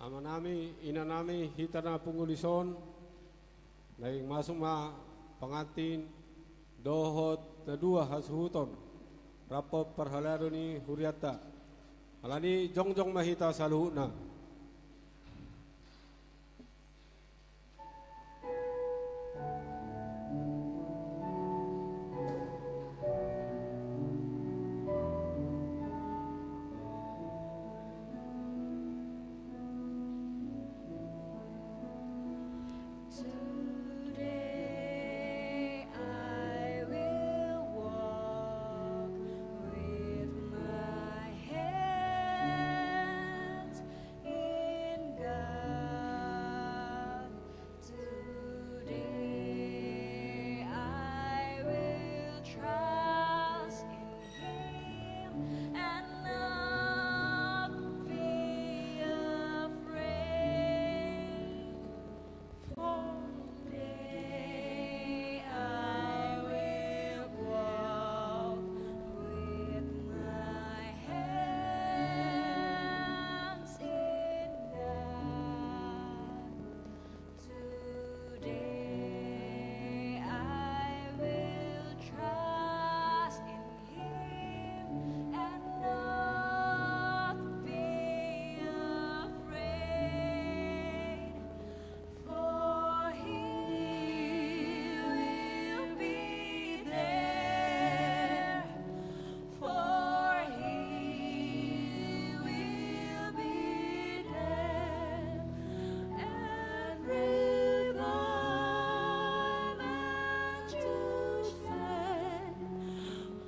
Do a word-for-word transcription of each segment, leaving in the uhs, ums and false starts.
Amanami, inanami, hita na pungu dison, naeng masuk ma pangantin dohot na dua hasuhuton rap dohot parhalado ni hurianta. Alani jongjong ma hita saluhutna. Today I will walk with my hands in God. Today I will trust in Him and not be afraid. For today I will walk with my hands in God. Today I will trust in Him and not be afraid, for He will be there. For He will be there every moment to save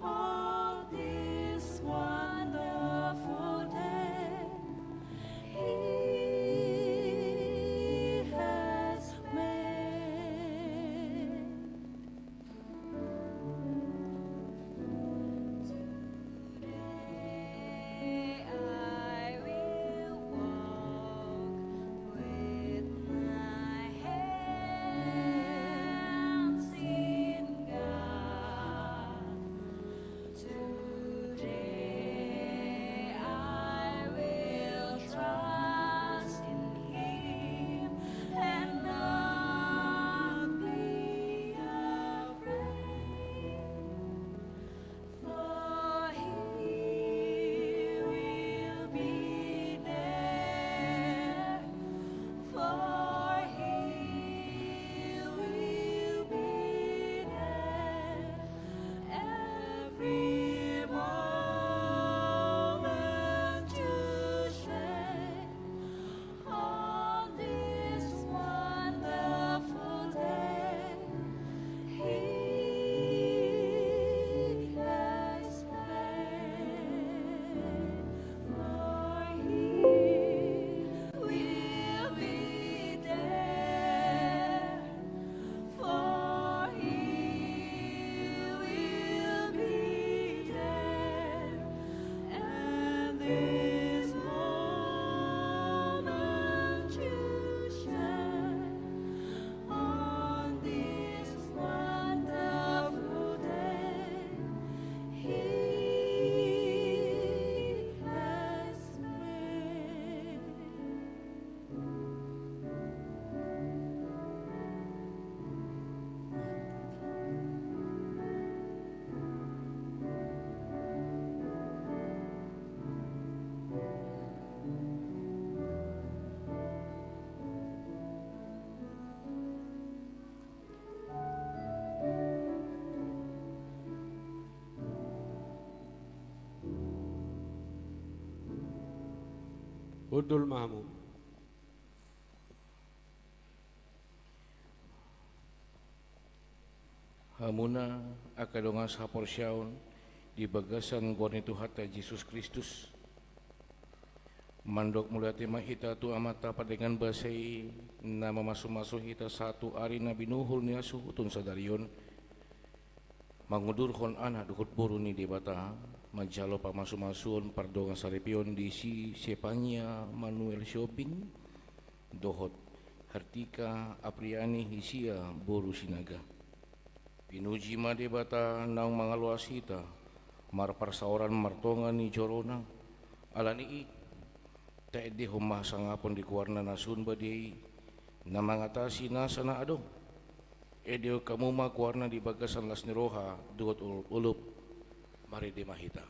on this wonderful day He has made. Today I will walk with my hands in God. Today I will trust in Him and not be afraid. For He will be there. For He will be there every moment to save. On this wonderful day He has made. For He will be there. For He will be there, and this moment you share on this wonderful day He has made. Hundul ma hamu. Hamuna angka dongan sahaporseaon di bagasan goar ni Tuhanta Jesus Kristus. Mandok mauliate ma hita tu Amanta pardenggan basa i na mamasumasu hita sahat tu ari na binuhul ni hasuhuton sadari on. Mangudurhon anak dohot boru ni Debata, manjalo pamasumasuon pardongan saripeon di si Sepania Manuel Sihombing, dohot Hertika Apriani Hisia boru Sinaga. Pinuji ma Debata naung mangaloas hita, marparsaoran martonga ni joroNa, alani i, Taendehon ma hasangapon di goarna na sun badia i, na mangatasi nasa na adong. Endehon hamu ma goarna di bagasan las ni roha dohot ul-, ulup. Marende ma hita.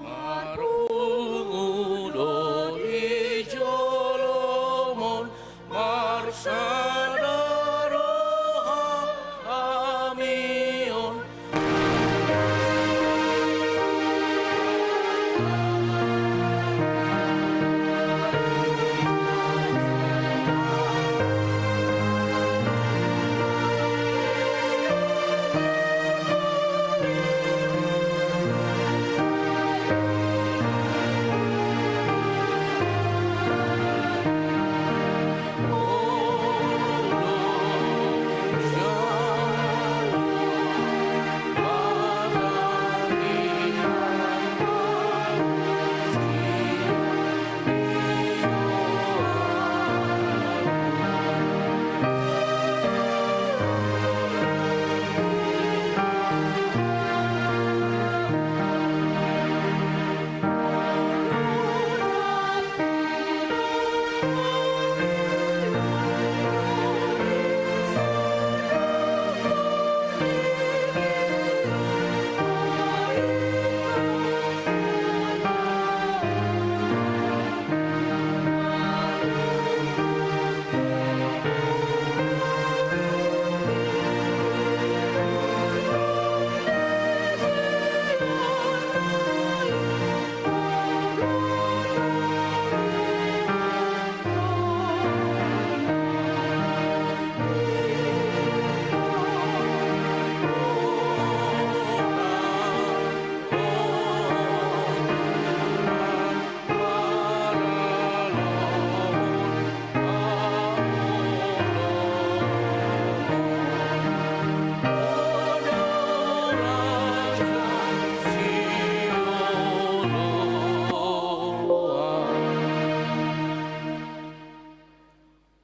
Marpungu do di jolom on, marsada roha hami on.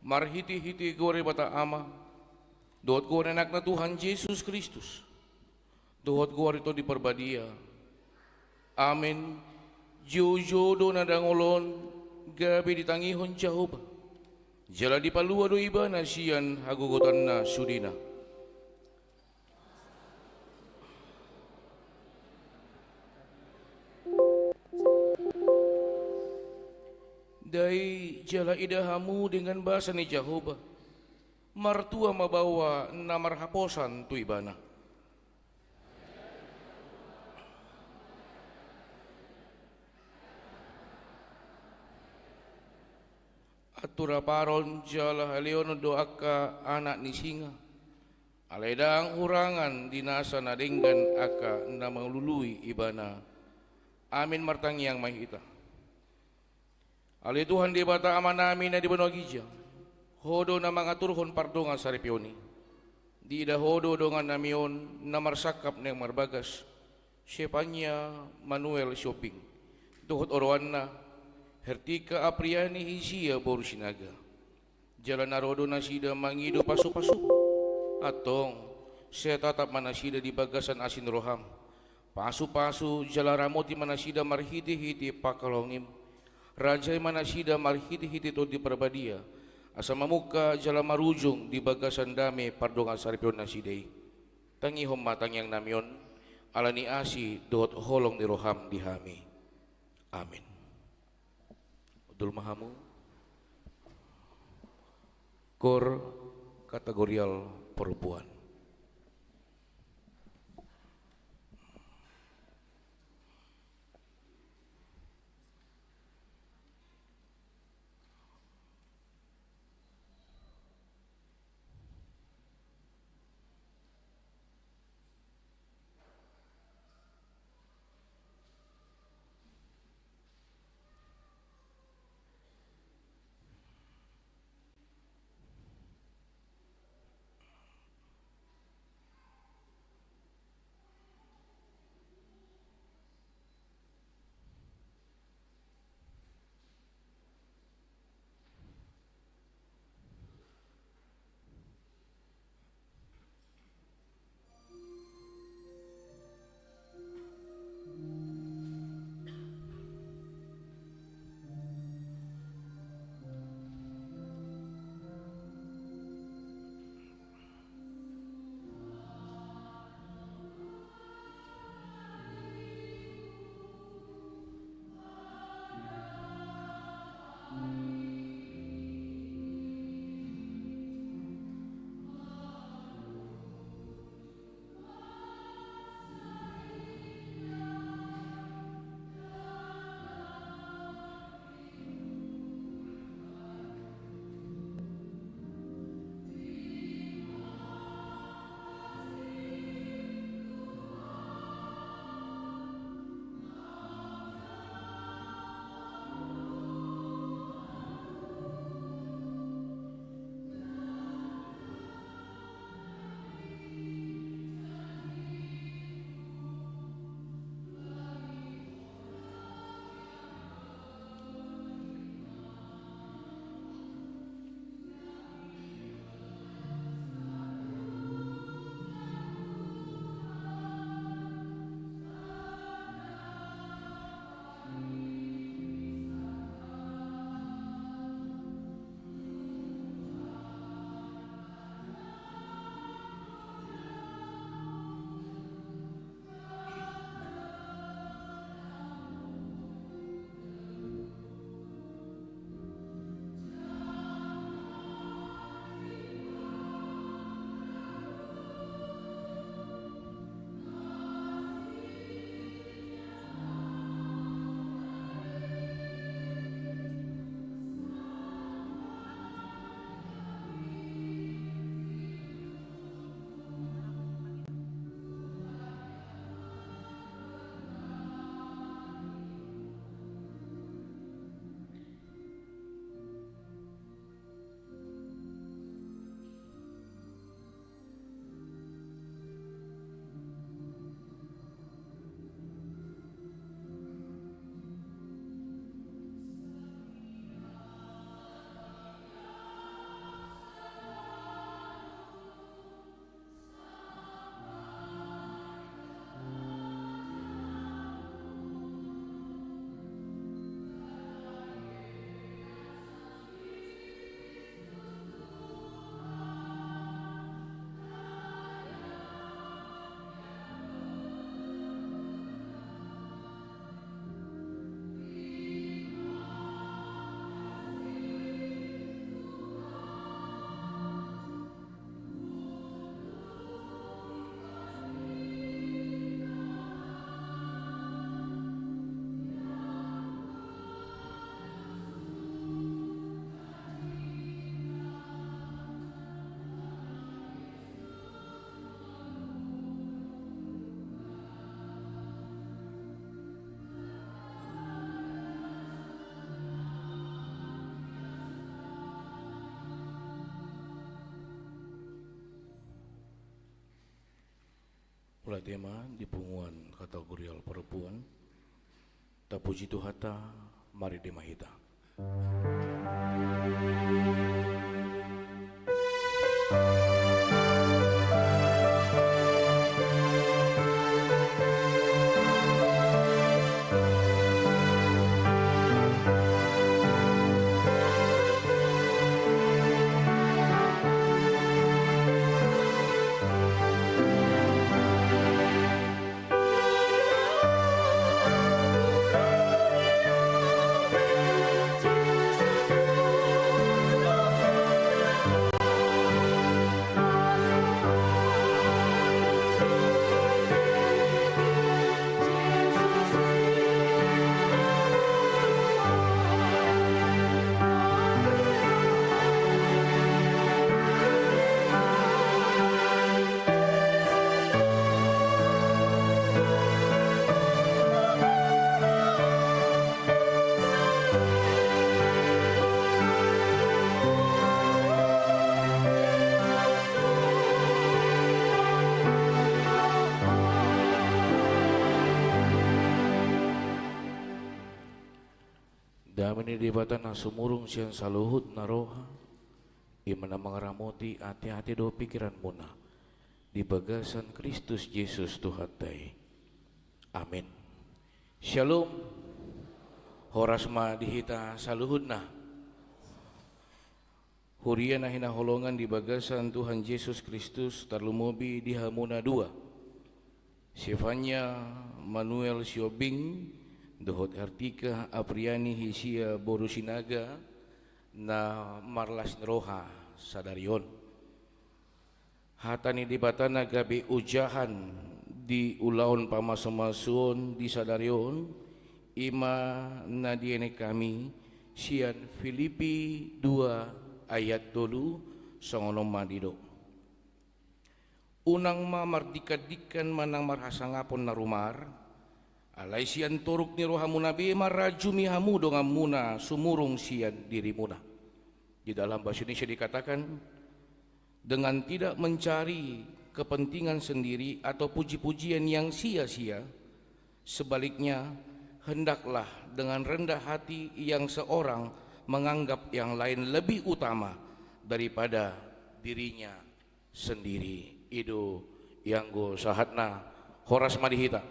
Marhitehite goar ni Debata Ama, dohot goar ni Anakna Tuhan Jesus Kristus, dohot goar ni Tondi Parbadia. Amen. Joujou do na dangol on gabe ditangihon Jahowa, jala dipalua do Ibana sian hagogotanna sudena. Dai jala ida hamu dengan basa ni Jahowa, martua ma baoa na marhaposan tu Ibana. Antu raparon jala halehonon do angka anak ni singa, alai ndang hurangan di nasa na denggan angka na mangalului Ibana. Amin. Martangiang ma hita. Ale Tuhan Debata Amanami na di banua ginjang, Ho do na mangaturhon pardongansaripeon i. Diida Ho do dongannami on na marsangkap naeng marbagas Zefania Manuel Sihombing dohot oroanna, Hertika Apriani Hizia boru Sinaga. Jala na ro do nasida mangido pasupasu. Antong, sai tatap ma nasida di bagasan asi ni roham. Pasupasu jala ramoti ma nasida marhitehite pangkalongim. Rajai ma nasida marhitehite Tondi Parbadia, asa mamungka jala marujung di bagasan dame pardongansaripeon nasida i. Tangihon ma tangiangnami on, ala ni asi dohot holong ni roham di hami. Amin. Hundul ma hamu. Kor kategorial perempuan. Mauliate ma di punguan kategorial perempuan. Tapuji Tuhanta, marende ma hita. Dame ni Debata na sumurung sian saluhut na roha, i ma na mangaramoti ateate dohot pingkiranmuna di bagasan Kristus Jesus Tuhanta i. Amin. Syalom. Horas ma di hita saluhutna. Huria na hinaholongan di bagasan Tuhan Jesus Kristus, tarlumobi di hamu na dua, Sefanya Manuel Siombing dohot Hertika Apriani Hisia boru Sinaga, na marlas ni roha sadari on. Hata ni Debata na gabe ojahan di ulaon pamasumasuon di sadari on, i ma na dienet hami sian Filipi dua ayat tolu, songon on ma didok: Unang ma mardingkandingkan manang marhasangapon na rumar, alai sian toruk ni rohamuna be marajumi hamu donganmuna sumurung sian dirimuna. Di dalam bahasa Indonesia dikatakan, dengan tidak mencari kepentingan sendiri atau puji-pujian yang sia-sia, sebaliknya, hendaklah dengan rendah hati yang seorang menganggap yang lain lebih utama daripada dirinya sendiri. I do ianggo sahatna. Horas ma di hita.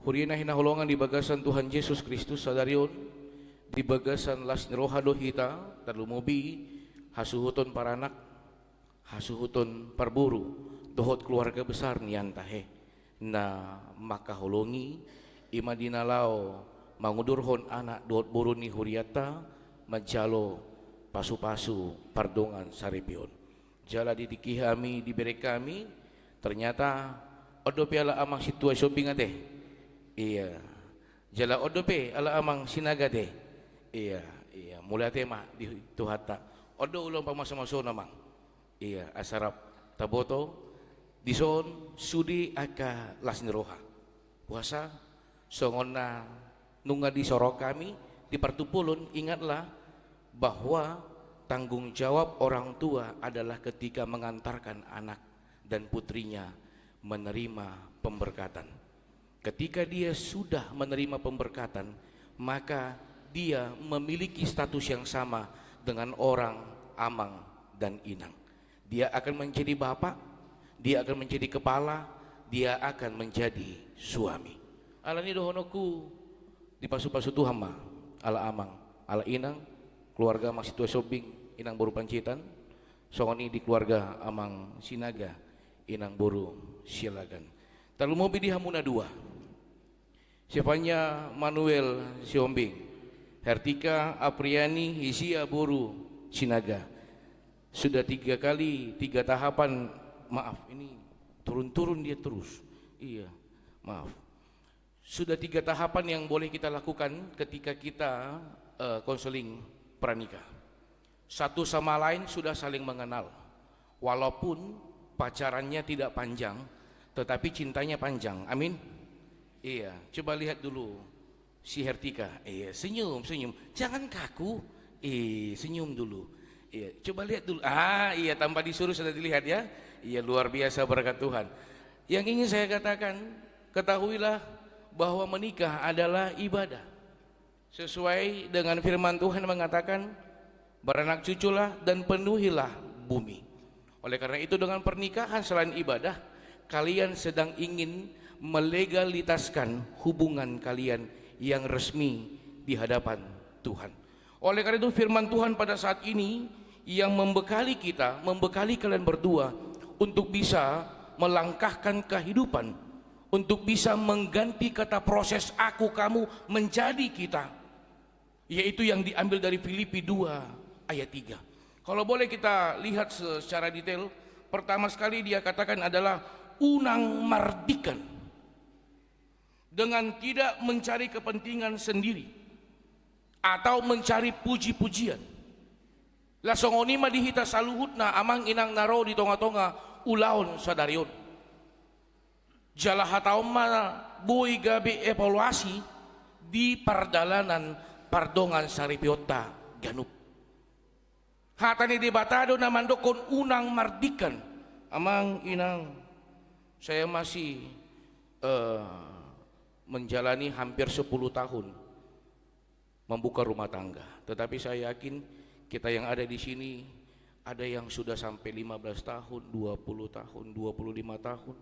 Huria na hinaholongan di bagasan Tuhan Jesus Kristus, sadari on di bagasan las ni roha do hita, tarlumobi hasuhuton paranak, hasuhuton parboru dohot keluarga besar ni antahe na mangkaholongi, i ma di na laho mangudurhon anak dohot boru ni hurianta manjalo pasupasu pardongan saripeon. Jala di tingki hami, di bere hami, ternyata on dope ala amang sintua Siombing ate. Iya. Jala on dope ala amang Sinaga ate. Iya, iya. Mauliate ma di Tuhanta. On do ulaon pamasumasuon, amang. Iya, asa rap taboto dison sude angka las ni roha. Puasa, songon na nunga disorot hami di partumpolon, ingatlah bahwa tanggung jawab orang tua adalah ketika mengantarkan anak dan putrinya menerima pemberkatan. Ketika dia sudah menerima pemberkatan, maka dia memiliki status yang sama dengan orang amang dan inang. Dia akan menjadi bapak, dia akan menjadi kepala, dia akan menjadi suami. Alani dohononku, dipasupasu Tuhan ma ala amang, ala inang, keluarga amang sintua Siombing, inang boru Panjaitan, songon i di keluarga amang Sinaga, inang boru Sialagan. Tarlumobi di hamu na dua. Sefanya Manuel Siombing, Hertika Apriani Hisia boru Sinaga. Sudah tiga kali, tiga tahapan, maaf, ini turun-turun dia terus. Iya, maaf. Sudah tiga tahapan yang boleh kita lakukan ketika kita, eh, konseling pranikah. Satu sama lain sudah saling mengenal. Walaupun pacarannya tidak panjang, tetapi cintanya panjang. Amin. Iya, coba lihat dulu si Hertika. Iya, senyum, senyum. Jangan kaku. Iya, senyum dulu. Iya, coba lihat dulu. Ah, iya, tanpa disuruh sudah dilihat ya. Iya, luar biasa berkat Tuhan. Yang ingin saya katakan, ketahuilah bahwa menikah adalah ibadah. Sesuai dengan firman Tuhan mengatakan, "Beranak cuculah dan penuhilah bumi." Oleh karena itu, dengan pernikahan selain ibadah, kalian sedang ingin melegalitaskan hubungan kalian yang resmi di hadapan Tuhan. Oleh karena itu, firman Tuhan pada saat ini yang membekali kita, membekali kalian berdua untuk bisa melangkahkan kehidupan, untuk bisa mengganti kata proses aku, kamu, menjadi kita, yaitu yang diambil dari Filipi dua ayat tiga. Kalau boleh kita lihat secara detail, pertama sekali dia katakan adalah unang mardikan. Dengan tidak mencari kepentingan sendiri atau mencari puji-pujian. Laos songon i ma di hita saluhutna, amang inang na ro di tonga-tonga ulaon sadari on. Jala hata on ma boi gabe evaluasi di pardalanan pardongan saripionta ganup. Hata ni Debata do na mandokkon unang mardikan. Amang inang, saya masih, eh, menjalani hampir sepuluh tahun membuka rumah tangga. Tetapi saya yakin kita yang ada di sini, ada yang sudah sampai lima belas tahun, dua puluh tahun, dua puluh lima tahun.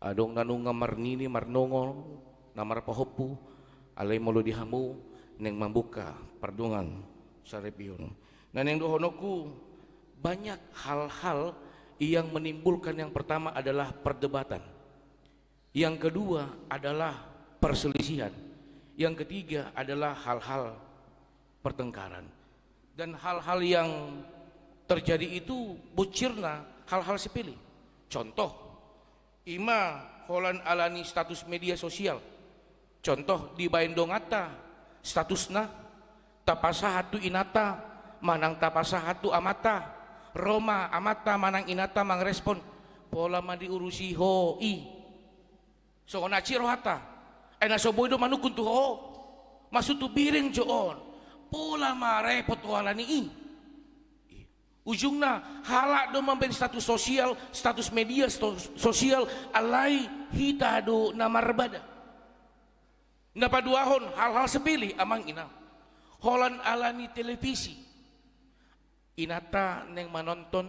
Adong na nunga marnini, marnongol, na marpahompu, alai molo di hamu naeng mambuka pardongan saripeon. Nah, naeng dohononku, banyak hal-hal yang menimbulkan, yang pertama adalah perdebatan. Yang kedua adalah perselisihan. Yang ketiga adalah hal-hal pertengkaran. Dan hal-hal yang terjadi itu bocirna hal-hal sepele. Contoh, ima holan alani status media sosial. Contoh, dibaen donganta statusna, tapasahat tu inanta manang tapasahat tu amanta. Ro ma amanta manang inanta mangrespon, "Pola ma diurusi ho i." Songon aci rohanta. Ai na so boi do manungkun tu ho. Maksud tu biring jo on. Pola ma repot ho alani i. Ujungna halak do mambaen status sosial, status media sto-, sosial, alai hita do na marbada. Na paduahon, hal-hal sepele, amang inang. Holan alani televisi. Inanta naeng manonton,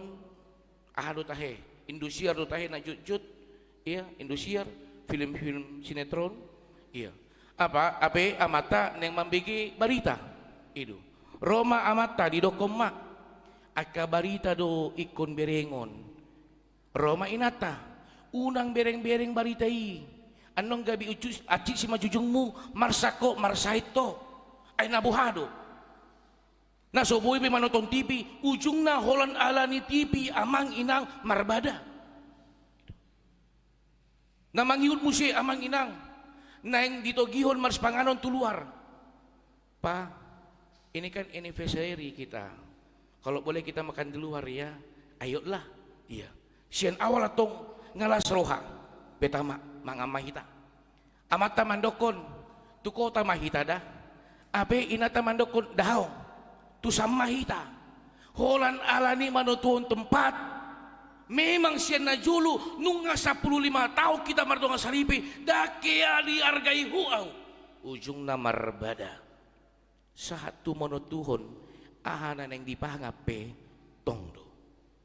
aha do tahe, Indosiar do tahe na jotjot, iya, Indosiar, film-film sinetron, iya. Apa, ape amanta naeng mambege barita, i do. Ro ma amanta, didokkon ma, "Angka barita do ingkon berengon." Ro ma inanta, "Unang bereng-bereng barita i. Annon gabe ucus, acik simanjujungmu, marsak ho, marsahit ho. Ai na boha do?" Na so boi be manonton T V, ujungna holan alani T V, amang inang, marbada. Na mangihut muse, amang inang, naeng ditogihon marsipanganon tu luar. "Pa, ini kan anniversary kita. Kalau boleh kita makan di luar ya, ayolah." Iya. Sian awal antong nunga las roha. "Betama, mangan ma hita." Amanta mandokkon, "Tu kota ma hita da." Ape inanta mandokkon, "Daong, tu san ma hita." Holan alani manontuhon tempat. Memang sian na jolo, nunga sampulu lima taon hita mardongan saripe, ndang hea diargai ho ahu. Ujungna marbada. Sahat tu manontuhon, aha na naeng dipangan pe, tong do.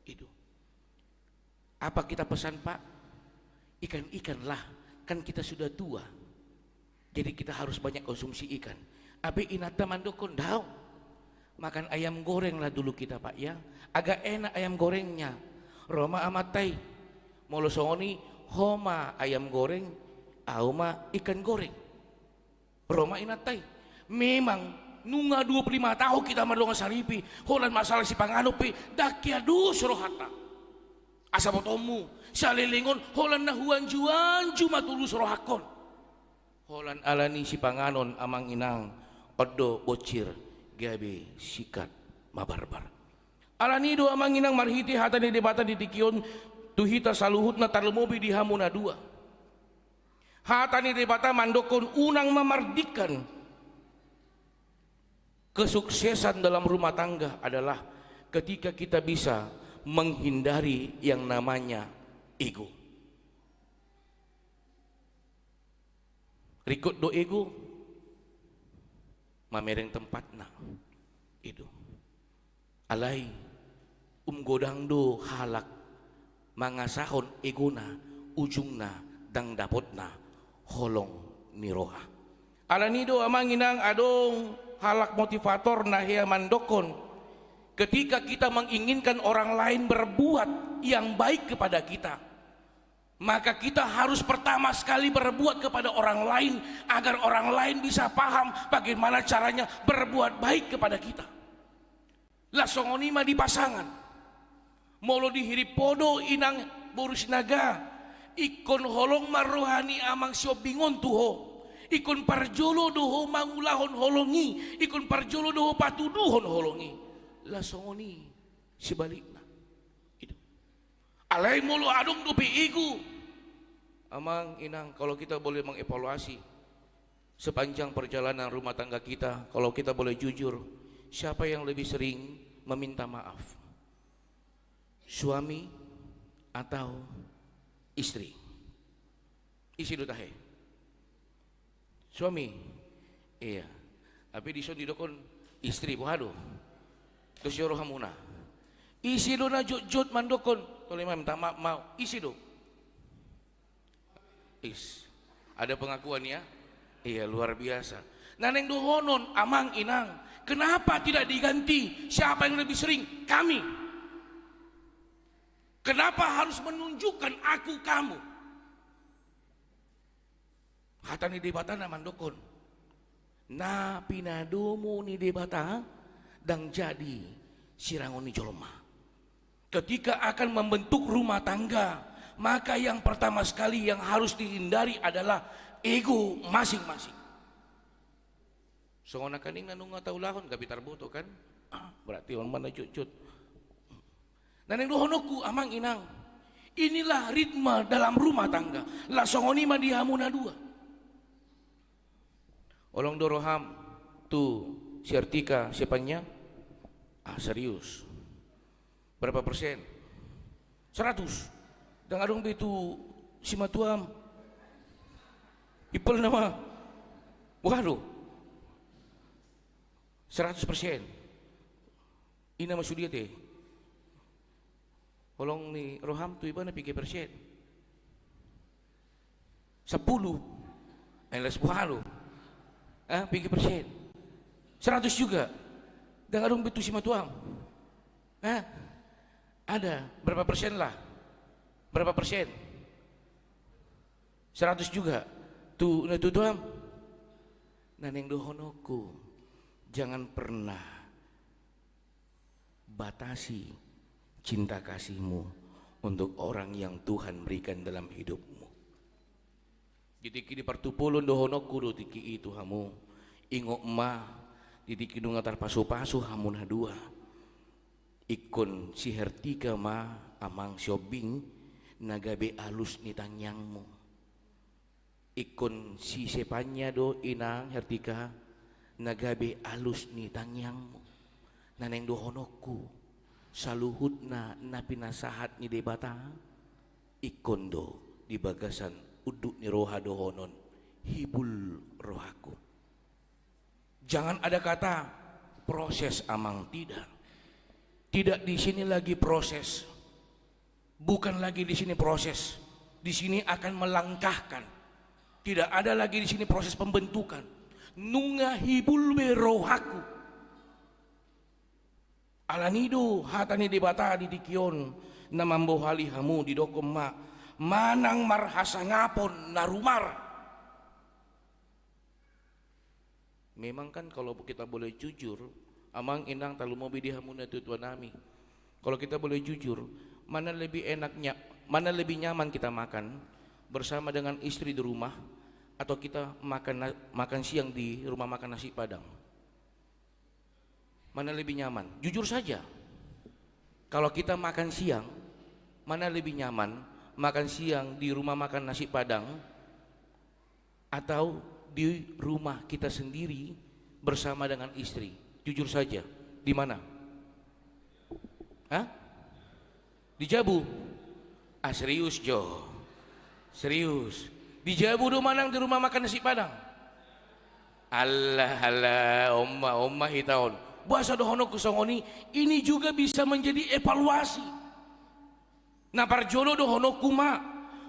I do. Apa kita pesan, Pak? Ikan-ikan lah, kan kita sudah tua. Jadi kita harus banyak konsumsi ikan. Ape inanta mandokkon, "Daong, makan ayam goreng lah dulu kita, Pak, ya. Agak enak ayam gorengnya." Ro ma amanta i, "Molo songon i, ho ma ayam goreng, ahu ma ikan goreng." Ro ma inanta i. Memang nunga dua pulu lima taon hita mardongan saripe, holan masalah sipanganon pe, ndang hea dos rohanta. Asa botoonmu, saleleng on holan na huanju-anju ma tulus rohangkon. Holan alani sipanganon, amang inang, on do bocir gabe singkat mabarbar. Alani do, amang inang, marhite hata ni Debata di tingki on, tu hita saluhutna, tarlumobi di hamu na dua. Hata ni Debata mandokkon unang ma mardingkan. Kesuksesan dalam rumah tangga adalah ketika kita bisa menghindari yang namanya ego. Ringkot do ego, mamereng tempatna i do. Alai um godang do halak mangasahon egona, ujungna ndang dapotna holong ni roha. Alani do amang inang adong halak motivator na hea mandokkon, ketika kita menginginkan orang lain berbuat yang baik kepada kita, maka kita harus pertama sekali berbuat kepada orang lain, agar orang lain bisa paham bagaimana caranya berbuat baik kepada kita. Laos songon i ma di pasangan. Molo di hiripodo inang boru Sinaga, ingkon holong ma roha ni amang Siombing on tu ho. Ingkon parjolo do ho mangulahon holong i, ingkon parjolo do ho patuduhon holong i. Laos songon i sebalikna. Itu. Alai molo adong dope ego, amang inang, kalau kita boleh mengevaluasi sepanjang perjalanan rumah tangga kita, kalau kita boleh jujur, siapa yang lebih sering meminta maaf? Suami atau istri? Ise do tahe? Suami. Iya. Tapi dison didokkon istri, boha do? Tung sioro hamuna. Ise do na jotjot mandokkon, tole ma, minta maaf ma au. Ise do? Is. Ada pengakuan ya? Iya, luar biasa. Na naeng dohonon amang inang, kenapa tidak diganti siapa yang lebih sering? Kami. Kenapa harus menunjukkan aku kamu? Hata ni Debata na mandokkon, na pinadomu ni Debata ndang jadi sirangon ni jolma. Ketika akan membentuk rumah tangga, maka yang pertama sekali yang harus dihindari adalah ego masing-masing. Songon angka ning na nunga taulahon, gabe tarboto kan? Ah, berarti on ma na jotjot. Na naeng dohononku amang inang, inilah ritme dalam rumah tangga. Laos songon i ma di hamu na dua. Holong do roham tu si Artika Sepanya? Ah, serius. Berapa persen? Seratus. Ndang adong be tu simatuam. Ipel nama. Waduh. Seratus persen. Ina ma sude te. Holong ni roham tu ibana piga persen? Sepuluh. Eh, les walu. Ah, piga persen? Seratus juga. Ndang adong be tu simatuam. Ah, ada. Berapa persen lah? Berapa persen? Seratus juga. Tu, na tu tuam. Na naeng dohononku, jangan pernah batasi cinta kasihmu untuk orang yang Tuhan berikan dalam hidupmu. Di tingki ni partupolon dohononku do tingki i tu hamu. Ingot ma, di tingki nunga tarpasupasu hamu na dua, ingkon si Hertika ma amang Siombing na gabe alus ni tangiangmu. Ingkon si Sepanya do inang Hertika na gabe alus ni tangiangmu. Na naeng dohononku, saluhutna na pinasahat ni Debata, ingkon do di bagasan unduk ni roha dohonon, hibul rohaku. Jangan ada kata proses, amang, tidak. Tidak, di sini lagi proses. Bukan lagi di sini proses. Di sini akan melangkahkan. Tidak ada lagi di sini proses pembentukan. Nunga hibul be rohaku. Alani do hata ni Debata di tingki on na mambohali hamu, didokkon ma, manang marhasangapon na rumar. Memang kan kalau kita boleh jujur, amang inang, tarlumobi di hamu na tuatua nami. Kalau kita boleh jujur, mana lebih enaknya, mana lebih nyaman kita makan bersama dengan istri di rumah atau kita makan na-, makan siang di rumah makan nasi Padang? Mana lebih nyaman? Jujur saja. Kalau kita makan siang, mana lebih nyaman, makan siang di rumah makan nasi Padang atau di rumah kita sendiri bersama dengan istri? Jujur saja, di mana? Hah? Di jabu? Ah, serius jo. Serius. Di jabu do manang di rumah makan nasi Padang? Alah, alah, on ma, on ma hita on. Boasa dohononku songon i? Ini juga bisa menjadi evaluasi. Na parjolo dohononku ma,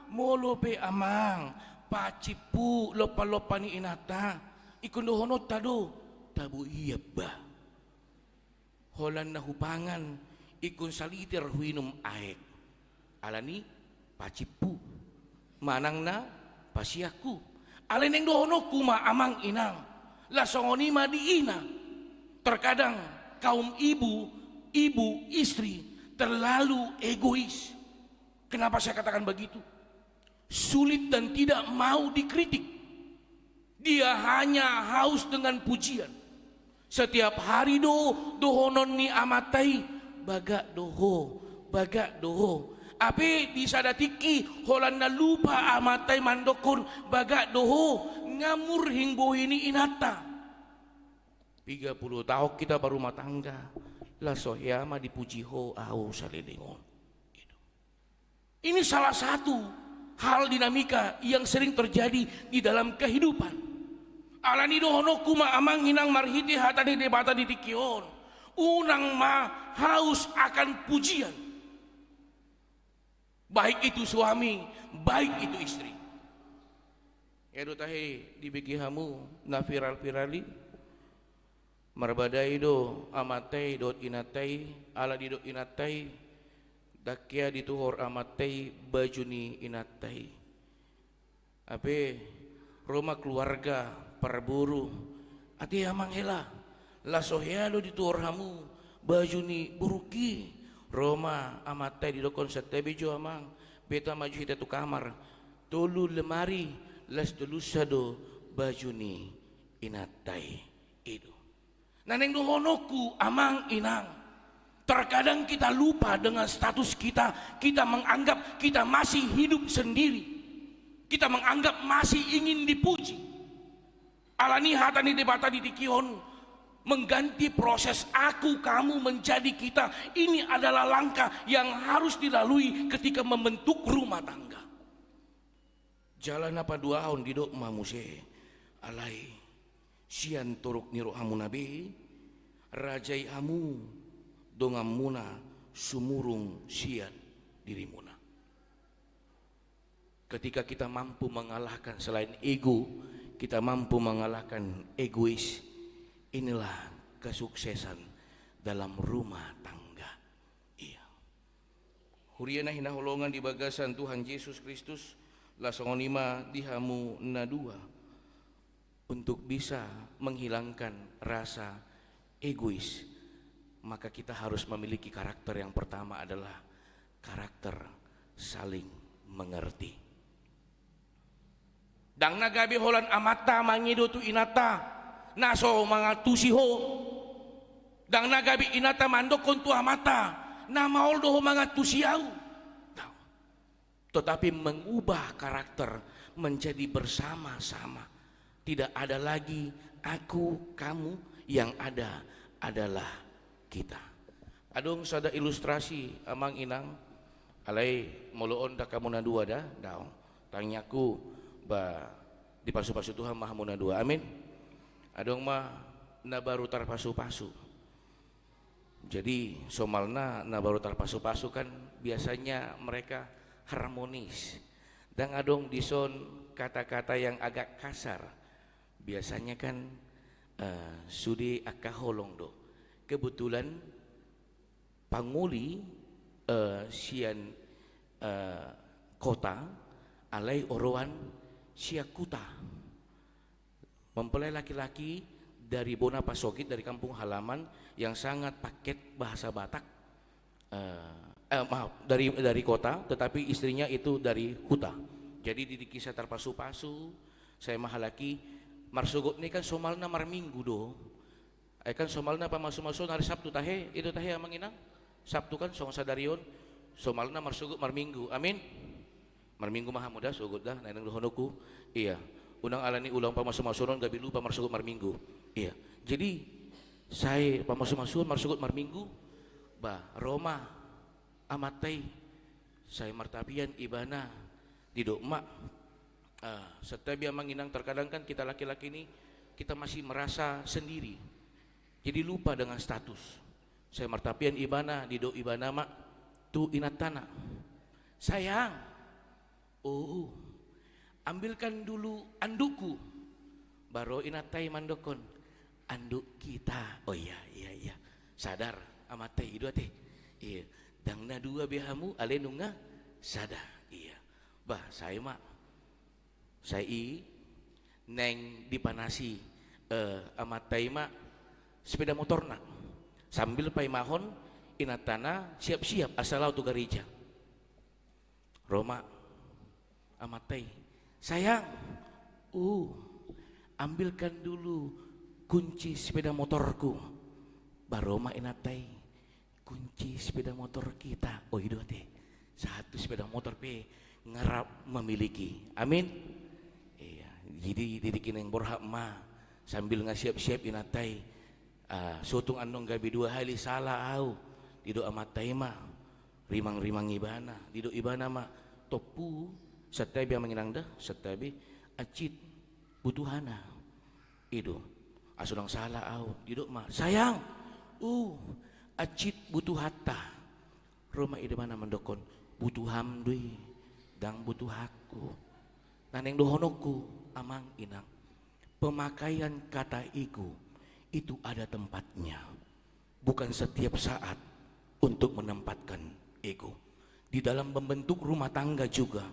molo pe amang, pacimpu lompan-lompan ni inanta, ingkon dohononta do, tabo iap bah. Holan na hupangan, ingkon saliter huinum aek. Alani pacimpu. Manang na pasianku. Alai naeng dohononku ma amang inang. Las songon i ma di ina. Terkadang kaum ibu, ibu, istri terlalu egois. Kenapa saya katakan begitu? Sulit dan tidak mau dikritik. Dia hanya haus dengan pujian. Setiap hari do dohonon ni amanta i, bagak do ho, bagak do ho. Hape di sada tingki holan na lupa amanta i mandokkon bagak do ho, nga murhing bohi ni inanta. Tiga puluh tahun kita berumah tangga, las so hea ma dipuji ho au saleleng on. Ini salah satu hal dinamika yang sering terjadi di dalam kehidupan. Alani dohononku ma amang inang marhite hata ni Debata di tingki on. Unang ma haus akan pujian. Baik itu suami, baik itu istri. Ia do tahe dibege hamu na viral-viral i. Marbadai do amanta i dohot inanta i, ala didok inanta i, ndang hea dituhor amanta i baju ni inanta i. Hape, ro ma keluarga, parboru, ate amang hela, las so hea do dituhor hamu baju ni borungki. Ro ma amanta i didokkon, santabi jo amang, beta maju hita tu kamar. Tolu lemari, las tolusa do baju ni inanta i. I do. Na naeng dohononku amang inang, terkadang kita lupa dengan status kita, kita menganggap kita masih hidup sendiri, kita menganggap masih ingin dipuji. Alani hata ni Debata di tingki on, mengganti proses aku, kamu, menjadi kita, ini adalah langkah yang harus dilalui ketika membentuk rumah tangga. Jala na paduahon didok ma muse, alai sian toruk ni rohamuna be, rajai hamu donganmuna sumurung sian dirimuna. Ketika kita mampu mengalahkan selain ego, kita mampu mengalahkan egois, inilah kesuksesan dalam rumah tangga. Ia. Huria na hinaholongan di bagasan Tuhan Jesus Kristus, las songon i ma di hamu na dua. Untuk bisa menghilangkan rasa egois, maka kita harus memiliki karakter yang pertama adalah karakter saling mengerti. Ndang na gabe holan amanta mangido tu inanta, na so mangantusi ho. Ndang na gabe inanta mandokkon tu amanta, na maol do ho mangantusi au. Tetapi mengubah karakter menjadi bersama-sama. Tidak ada lagi aku, kamu, yang ada adalah kita. Adong sada ilustrasi, amang inang, alai molo on ndang hamu na dua da, daong. Tangiangku ba dipasupasu Tuhan ma hamu na dua. Amin. Adong ma na baru tarpasupasu. Jadi, somalna na baru tarpasupasu kan biasanya mereka harmonis. Ndang adong dison kata-kata yang agak kasar. Biasanya kan, eh, sude angka holong do. Kebetulan pangoli, eh, sian, eh, kota, alai oroan sian huta. Mempelai laki-laki dari bona pasogit, dari kampung halaman, yang sangat paket bahasa Batak. Eh, eh, maaf, dari, dari kota, tetapi istrinya itu dari huta. Jadi di, di kisah tarpasupasu, sai ma halak i, marsogot ni kan somalna marminggu do. Ai kan somalna pamasumasuon hari Sabtu tahe, i do tahe amang inang. Sabtu kan songon sadari on, somalna marsogot marminggu. Amin. Marminggu ma hamu da, sogot da, na naeng dohononku. Ia. Unang alani ulang pamasumasuon on gabe lupa marsogot marminggu. Ia. Jadi, sai pamasumasuon marsogot marminggu, ba, ro ma Amanta i, sai martapian ibana, didok ma, ah, santabi amang inang, terkadang kan kita laki-laki ini, kita masih merasa sendiri. Jadi lupa dengan status. Sai martapian ibana, didok ibana ma tu inantana, "Sayang, oh, ambilkan dulu andukku." Baru inanta i mandokkon, "Anduk kita." Oh iya, iya, iya. Sadar amanta i, i do ate. Iya. Ndang na dua be hamu, alai nunga sada. Iya. Bah, sai ma. Sai i naeng dipanasi, eh, amanta i ma sepeda motorna. Sambil paimahon inantana siap-siap asa laho tu gareja. Ro ma amanta i, "Sayang, uh, ambilkan dulu kunci sepeda motorku." Baru ma inanta i, "Kunci sepeda motor kita." Oh, i do ate. Satu sepeda motor pe nga rap memiliki. Amin. Iya, jadi di tingki naeng borhat ma, sambil nga siap-siap inanta i, "Ah, sotung annon gabe dua hali salah au," didok amanta i ma. Rimang-rimang ibana, didok ibana ma, "Tompu, santabi amang inang da, santabi, hansit butuhana." I do. "Asa unang salah au," didok ma, "Sayang, uh, hansit butuhanta." Ro ma ibana mandokkon, "Butuham do i, ndang butuhakku." Na naeng dohononku, amang inang, pemakaian kata iku itu ada tempatnya. Bukan setiap saat untuk menempatkan ego. Di dalam membentuk rumah tangga juga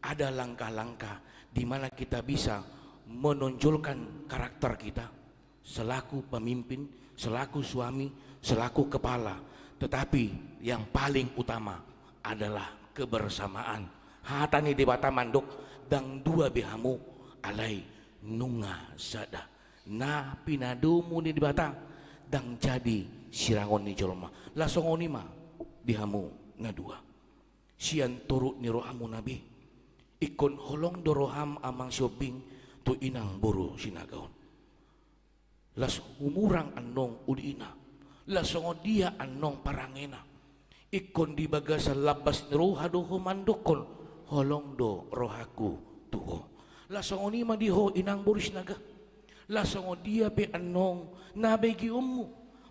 ada langkah-langkah di mana kita bisa menonjolkan karakter kita selaku pemimpin, selaku suami, selaku kepala. Tetapi yang paling utama adalah kebersamaan. Hata ni Debata mandok, "Ndang dua be hamu, alai nunga sada." Na pinadomu ni Debata ndang jadi sirangon ni jolma. Laos songon i ma di hamu na dua. Sian toruk ni rohamuna be, ingkon holong do roham amang Siombing tu inang boru Sinaga on. Laos humurang annon ulina. Laos songon dia annon parangena. Ingkon di bagasan lambas ni roha do ho mandokkon, "Holong do rohangku tu ho." Laos songon i ma di ho inang boru Sinaga. Laos songon dia pe annon na begeonmu,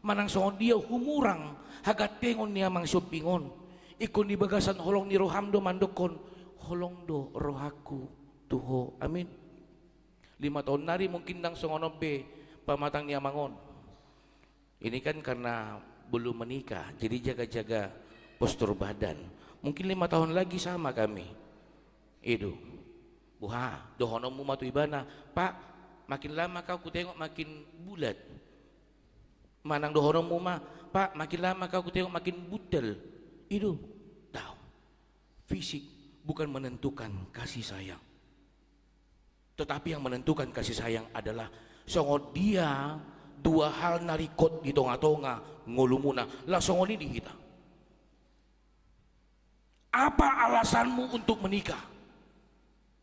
manang songon dia humurang hagantengon ni amang Siombing on, ingkon di bagasan holong ni roham do mandokkon, "Holong do rohangku tu ho." Amin. Lima taon nari mungkin ndang songon on be pamatang ni amang on. Ini kan karena belum menikah, jadi jaga-jaga postur badan. Mungkin lima tahun lagi sama kami. I do. Buha, dohononmu ma tu ibana, "Pak, makin lama kau kutengok makin bulat." Manang dohononmu ma, "Pak, makin lama kau kutengok makin buntel." I do. Daong. Fisik bukan menentukan kasih sayang. Tetapi yang menentukan kasih sayang adalah songon dia dua hal na ringkot di tonga-tonga ngolumuna. Laos songon i di hita. Apa alasanmu untuk menikah?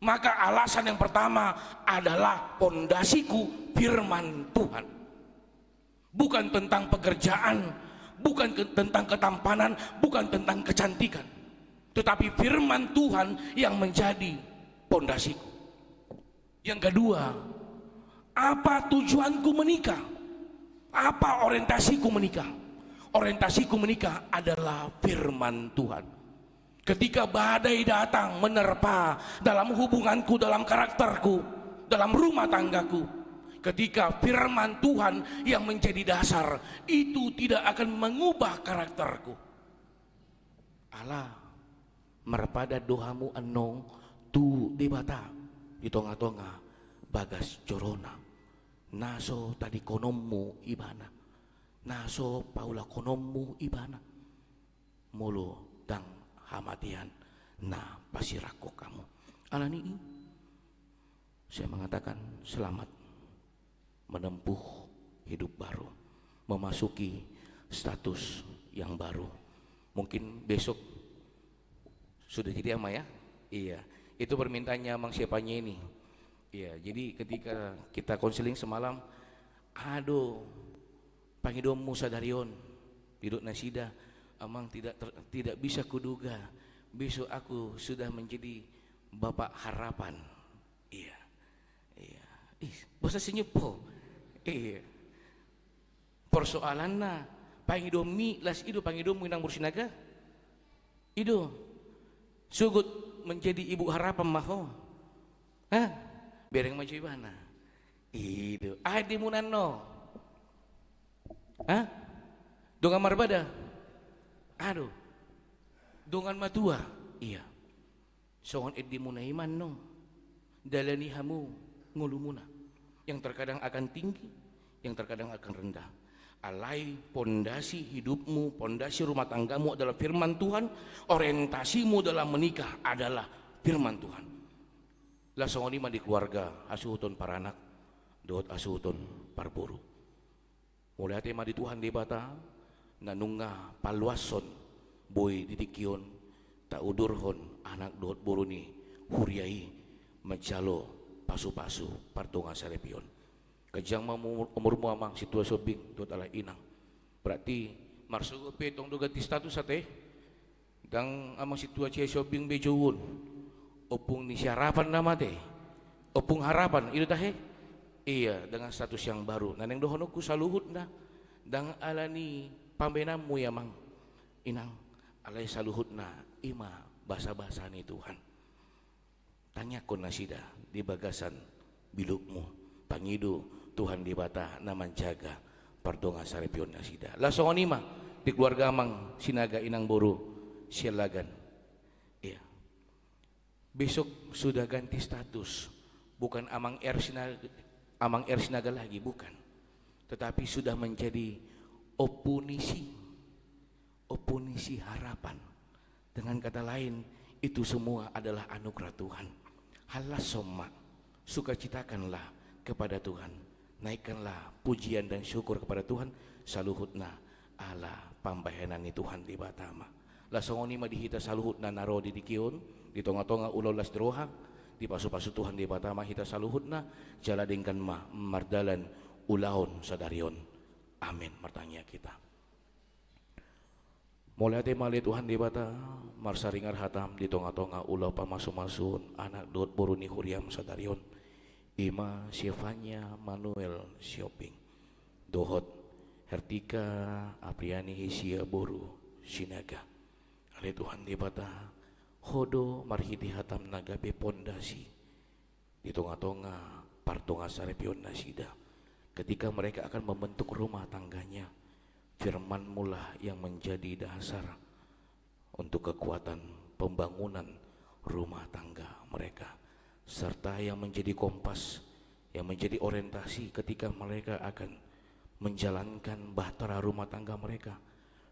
Maka alasan yang pertama adalah pondasiku firman Tuhan. Bukan tentang pekerjaan, bukan ke-, tentang ketampanan, bukan tentang kecantikan. Tetapi firman Tuhan yang menjadi pondasiku. Yang kedua, apa tujuanku menikah? Apa orientasiku menikah? Orientasiku menikah adalah firman Tuhan. Ketika badai datang menerpa dalam hubunganku, dalam karakterku, dalam rumah tanggaku, ketika firman Tuhan yang menjadi dasar, itu tidak akan mengubah karakterku. Ala marpadan do hamu annon tu Debata di tonga-tonga bagas joroNa, na so tadingkononmu Ibana, na so paulakononmu Ibana, molo ndang hamatean na pasirangkon hamu. Alani i, saya mengatakan selamat menempuh hidup baru, memasuki status yang baru. Mungkin besok sudah jadi ama ya? Iya. Itu permintaannya Amang Siapanya ini. Iya, jadi ketika kita konseling semalam, "Aduh, pangidoanmu sadari on," didok nasida, Amang, tidak ter-, tidak bisa kuduga besok aku sudah menjadi bapak harapan. Iya. Iya. Ih, bosan senyum po. Iya. Persoalanna, pangidomi, las i do pangidomi, Inang Boru Sinaga? I do. Sogot menjadi ibu harapan ma ho? Hah? Bereng ma jo ibana. I do. Aha edemuna annon? Hah? Dongan marbada? Aduh. Dongan matua? Iya. Songon edemuna i ma annon. Dalani hamu ngolumuna. Yang terkadang akan tinggi, yang terkadang akan rendah. Alai pondasi hidupmu, pondasi rumah tanggamu adalah firman Tuhan, orientasimu dalam menikah adalah firman Tuhan. Las songon i ma di keluarga, hasuhuton paranak dohot hasuhuton parboru. Mauliate ma di Tuhan Debata, na nunga paluashon boi di tingki on taudurhon anak dohot boru ni huria i manjalo pasu-pasu pardongansaripeon. Ganjang ma umur-, umurmu, Amang Sintua Siombing dohot ale Inang. Berarti marsogot pe tong do ganti status ate. Ndang Amang Sintua Siombing be jouon. Ompung ni si Harapan nama ate. Ompung Harapan, i do tahe? Iya, dengan status yang baru. Na naeng dohononku saluhutna. Ndang alani pambahenanmu i, Amang, Inang. Alai saluhutna i ma basa-basa ni Tuhan. Tangiangkon nasida di bagasan bilukmu. Pangido Tuhan Debata na manjaga pardongansaripeon nasida. Las songon i ma di keluarga Amang Sinaga, Inang Boru Siallagan. Iya. Besok sudah ganti status. Bukan Amang R Sinaga, Amang R Sinaga lagi, bukan. Tetapi sudah menjadi Ompu Ningsi. Ompu Ningsi Harapan. Dengan kata lain, itu semua adalah anugerah Tuhan. Halashon ma, sukacitakanlah kepada Tuhan. Naikkanlah pujian dan syukur kepada Tuhan, saluhutna ala pambahenan ni Tuhan Debata ma. Las songon i ma di hita saluhutna na ro di tingki on, di tonga-tonga ulaon las ni roha, dipasu-pasu Tuhan Debata ma hita saluhutna, jala denggan ma mardalan ulaon sadari on. Amin. Martangiang hita. Mauliate ma ale Tuhan Debata, marsaringar hatam di tonga-tonga ulaon pamasu-masuon anak dohot boru ni huriam sadari on. I ma si Evania Manuel Siombing dohot Hertika Apriani Hisia boru Sinaga. Ale Tuhan Debata, Ho do marhite hatam na gabe pondasi di tonga-tonga pardongansaripeon nasida. Ketika mereka akan membentuk rumah tangganya, firman-Mulah yang menjadi dasar untuk kekuatan pembangunan rumah tangga mereka, serta yang menjadi kompas, yang menjadi orientasi ketika mereka akan menjalankan bahtera rumah tangga mereka.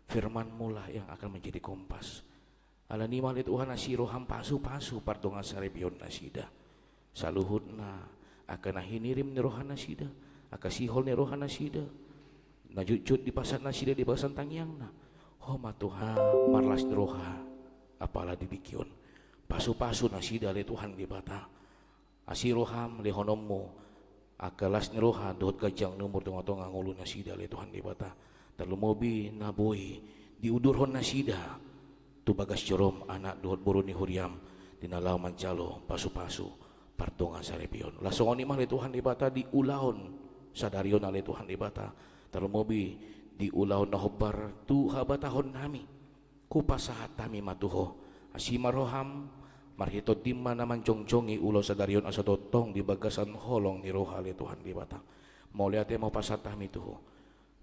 Firman-Mulah yang akan menjadi kompas. Alani i ma ale Tuhan, asi roham pasu-pasu pardongansaripeon nasida. Saluhutna angka na hinirim ni roha nasida, angka sihol ni roha nasida, na jotjot dipasahat nasida di bagasan tangiangna. Ho ma Tuhan marlas ni roha apala di tingki on. Pasu-pasu nasida ale Tuhan Debata. Asi roham lehononmu angka las ni roha dohot ganjang ni umur tonga-tonga ngolu nasida ale Tuhan Debata. Tarlumobi na boi diudurhon nasida tu bagas jorom anak dohot boru ni huriam di na laho manjalo pasu-pasu pardongansaripeon. Las songon i ma ale Tuhan Debata di ulaon sadari on ale Tuhan Debata. Tarlumobi di ulaon na hombar tu habatahonnami. Hupasahat hami ma tu Ho. Asi ma roham, marhite Tondim ma na manjongjongi ulaon sadari on asa tongtong di bagasan holong ni roha ale Tuhan Debata. Mauliate ma hupasahat hami tu Ho.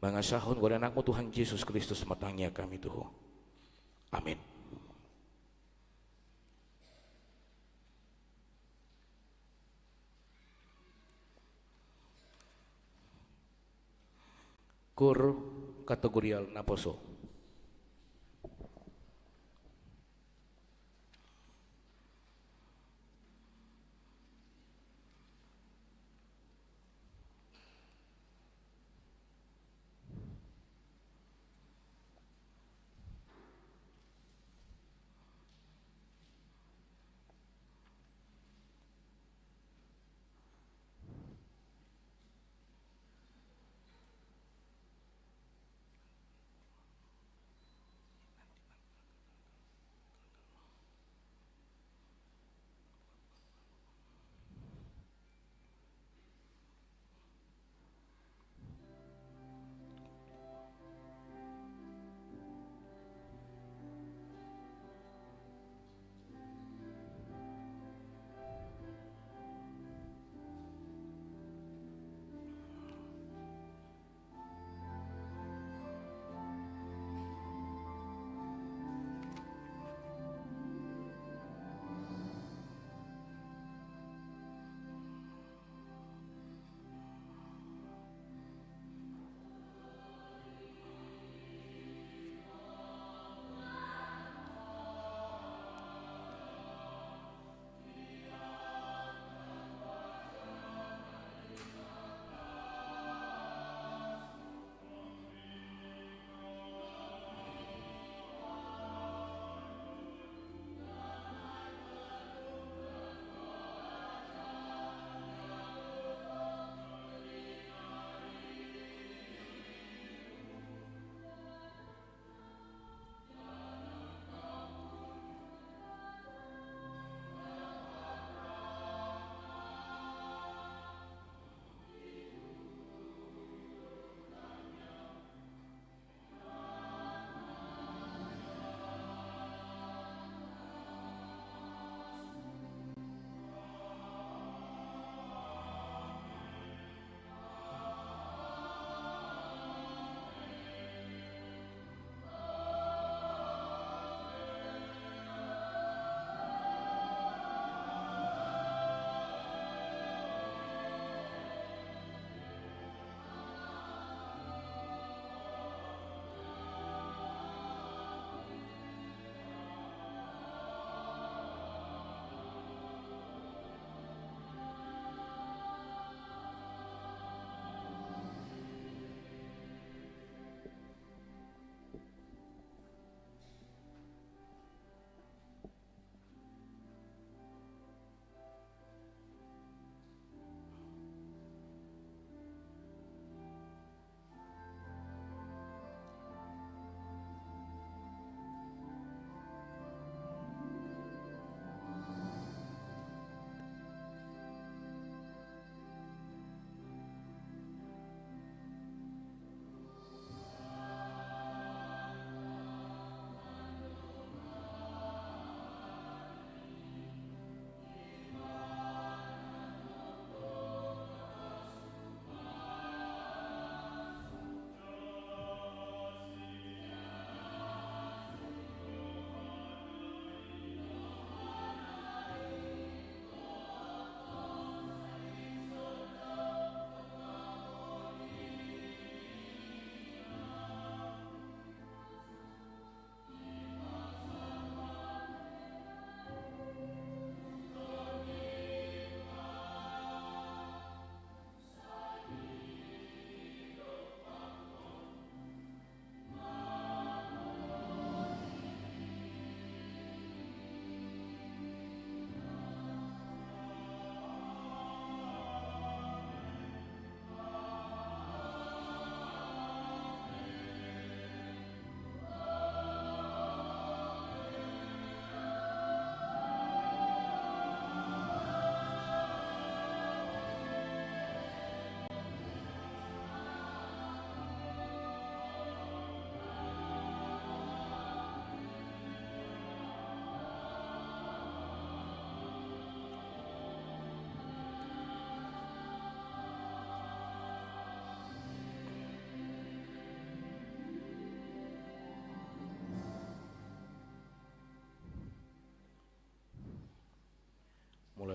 Mangasahon goar ni Anakmu Tuhan Jesus Kristus ma tangiang hami tu Ho. Amin. Kur kategorial naposo.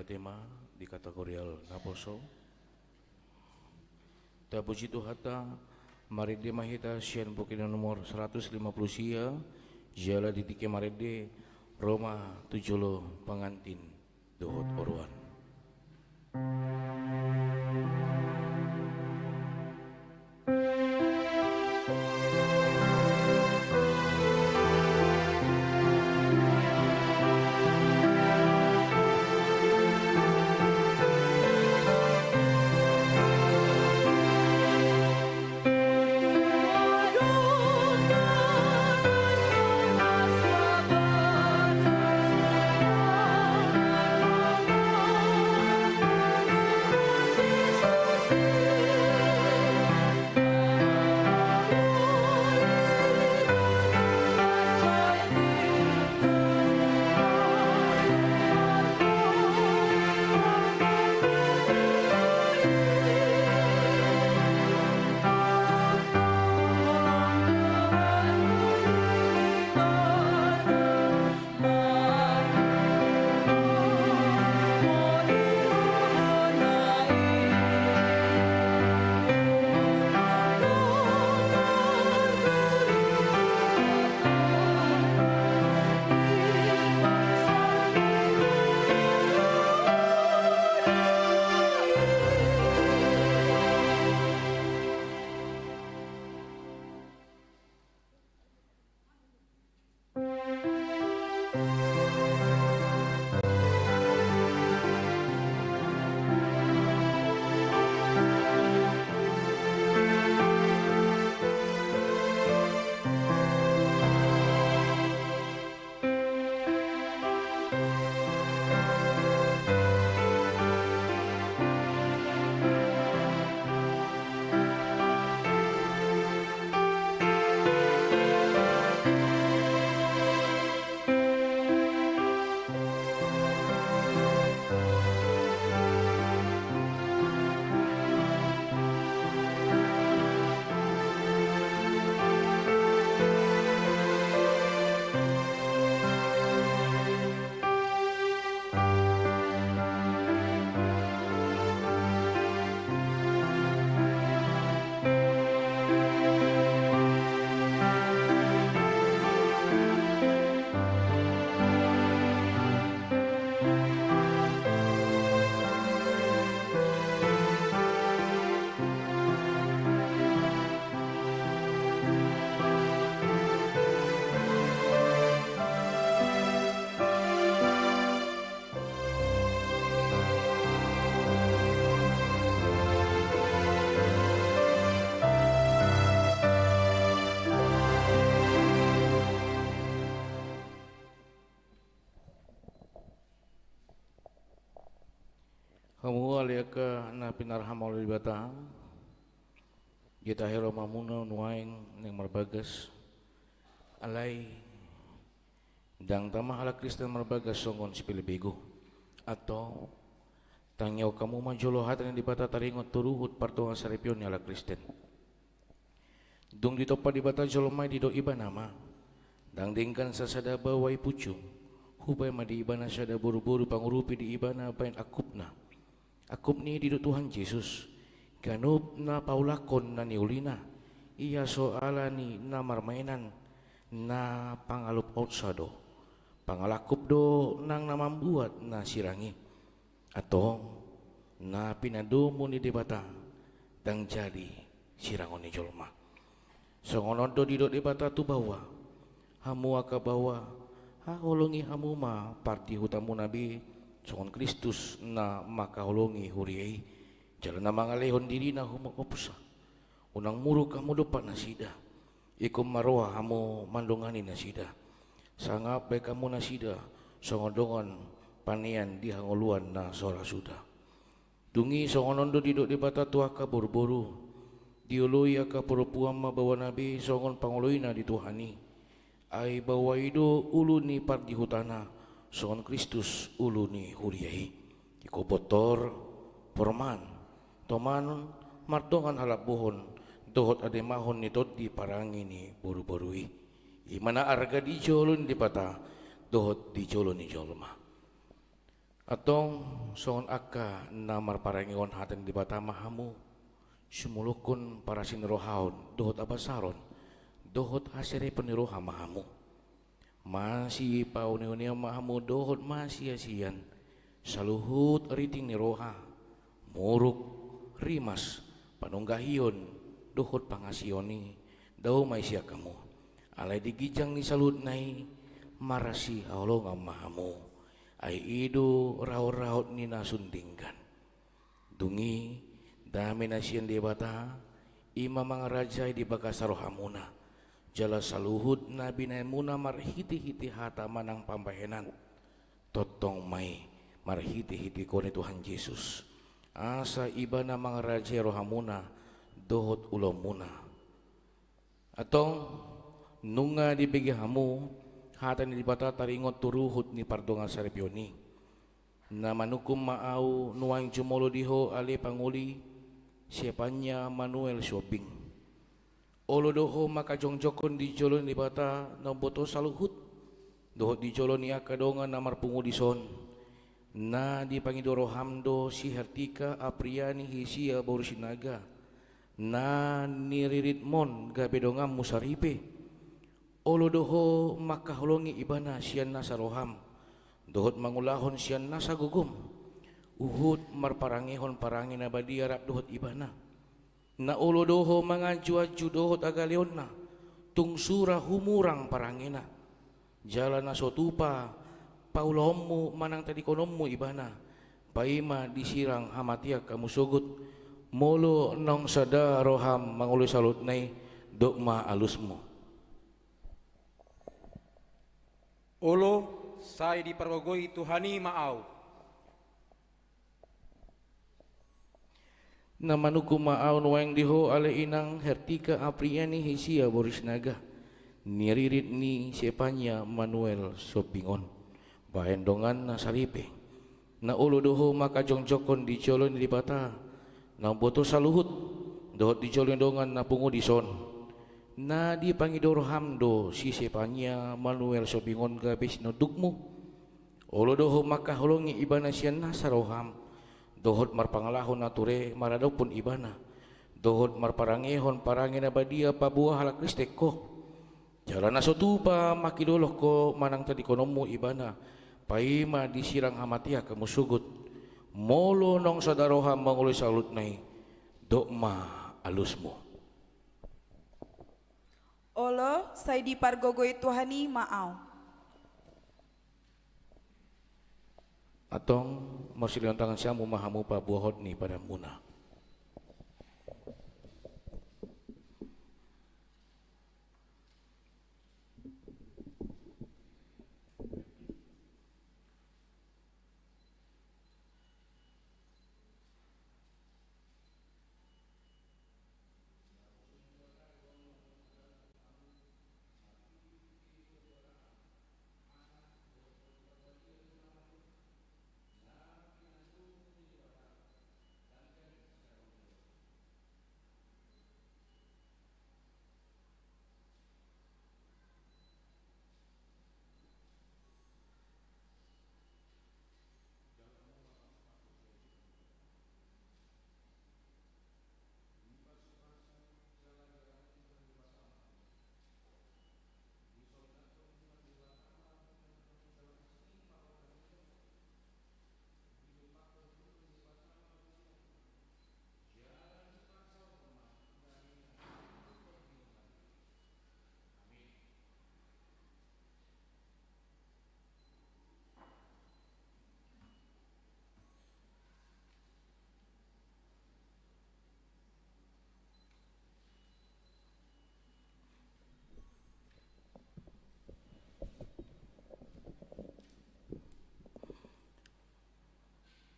Tema di kategorial naposo. Tapuji Tuhanta, marende ma hita sian buku na nomor saratus lima pulu sia, jala di tingki marende ro ma tu jolo pangantin dohot oroan. Hamu ale angka na pinarham oleh Debata, ditahe rohamuna nuaeng naeng marbagas. Alai ndang tama halak Kristen marbagas songon sipelebegu. Antong, tangihon hamu ma jolo hata ni Debata taringot tu ruhut partonga saripeon ni halak Kristen. Dung ditompa Debata jolma i, didok Ibana ma: Ndang denggan sasada baoa i punjung. Hubaen ma di Ibana sada boruboru pangurupi di Ibana baen angkupna. Angkup ni i didok Tuhan Jesus: Ganup na paulakhon na niulina, ia so ala ni na marmaenan, na pangaluphosa do. Pangalangkup do nang na mambuat na sirang i. Antong, na pinadomu ni Debata ndang jadi sirangon ni jolma. Songon on do didok Debata tu baoa: Hamu angka baoa, haholongi hamu ma pardihutamuna be, songon Kristus na mangkaholongi huria i, jala na mangalehon dirina humongopsa, unang muruk hamu dompak nasida. Ingkon maroha hamu mandongani nasida, sangap baen hamu nasida songon dongan panean di hangoluan na so ra suda. Dung i songon on do didok Debata tu angka boruboru: Dioloi angka parompuan ma baoana be songon pangoloina di Tuhan i. Ai baoa i do ulu ni pardihutana, songon Kristus ulu ni huria i. Ingkon bontor, porman, toman, mardongan halambohon dohot ademahon ni tondi parange ni boruboru i. I ma na arga di jolo ni Debata dohot di jolo ni jolma. Antong songon angka na marparangehon hata ni Debata ma hamu, sumolokkon parasirohaon dohot habasaron dohot haserepon ni roha ma hamu. Masipauneuneon ma hamu dohot masiasian saluhut riting ni roha, muruk, rimas, panunggahion dohot pangaseon i dao ma i sian hamu. Alai di ginjang ni saluhutna i marsihaholongan ma hamu. Ai i do raotraot ni na sun denggan. Dung i, dame na sian Debata, i ma mangarajai di bagasan rohamuna, jala saluhut na binahenmuna marhitehite hata manang pambahenan, tongtong ma i marhitehite Ho ni Tuhan Jesus, asa Ibana mangarajai rohamuna dohot ulaonmuna. Antong, nunga dibege hamu hata ni Debata taringot tu ruhut ni pardongansaripeon i, na manungkun ma ahu nuaeng jumolo di ho ale pangoli, Sepania Manuel Sihombing. Olo do ho mangkajongjongkon di jolo ni Debata na umboto saluhut, dohot di jolo ni angka dongan na marpungu dison, na dipangido roham do si Hertika Apriani Hisia boru Sinaga, na niriritmon gabe donganmu saripe. Olo do ho mangkaholongi ibana sian nasa roham, dohot mangulahon sian nasa gogom, huhut marparangehon parange na badia rap dohot ibana. Na olo do ho manganjuanju dohot hagaleonna, tung sura humurang parangena. Jala na so tupa paulaonmu manang tadingkononmu ibana, paima disirang hamatean hamu sogot, molo naung sada roham mangoloi saluhutna i, dok ma alusmu. Olo, sai dipargogoi Tuhan i ma ahu. Na manungkun ma ahu nuaeng di ho ale inang Hertika Apriani Hisia boru Sinaga, niririt ni Sepania Manuel Sihombing on, bahen donganna saripe. Na olo do ho mangkajongjongkon di jolo ni Debata na umboto saluhut, dohot di jolo ni dongan na pungu dison, na dipangido roham do si Sepania Manuel Sihombing on gabe sinondukmu. Olo do ho mangkaholongi ibana sian nasa roham, dohot marpangalaho na ture maradophon ibana, dohot marparangehon parange na badia paboa halak Kristen ho. Jala na so tupa mangkilolong ho manang tadingkononmu ibana, paima disirang hamatean hamu sogot, molo naung sada roham mangoloi saluhutna i, dok ma alusmu. Olo, sai dipargogoi Tuhan i ma ahu. Antong, marsilehon tangan siamun ma hamu paboahon ni padanmuna.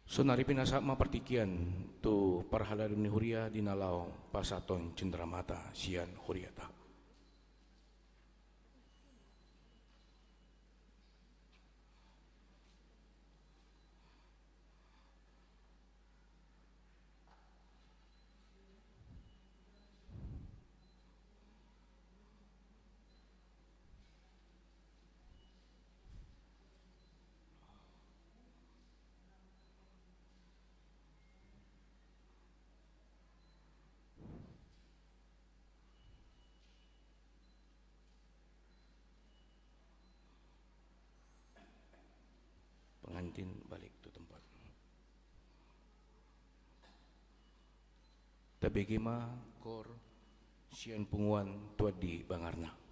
Saonari pe na sahat ma partingkian tu parhalado ni huria di na laho pasahathon cendramata sian huriata. Balik tu tempat. Tabege ma kor sian punguan Tondi Bangarna.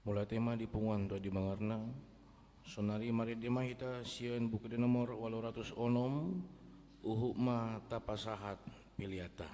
Mauliate ma di punguanta, di bangarna. Saonari marende ma hita sian Buku Ende nomor ualu ratus onom, Huhut ma tapasahat peleanta.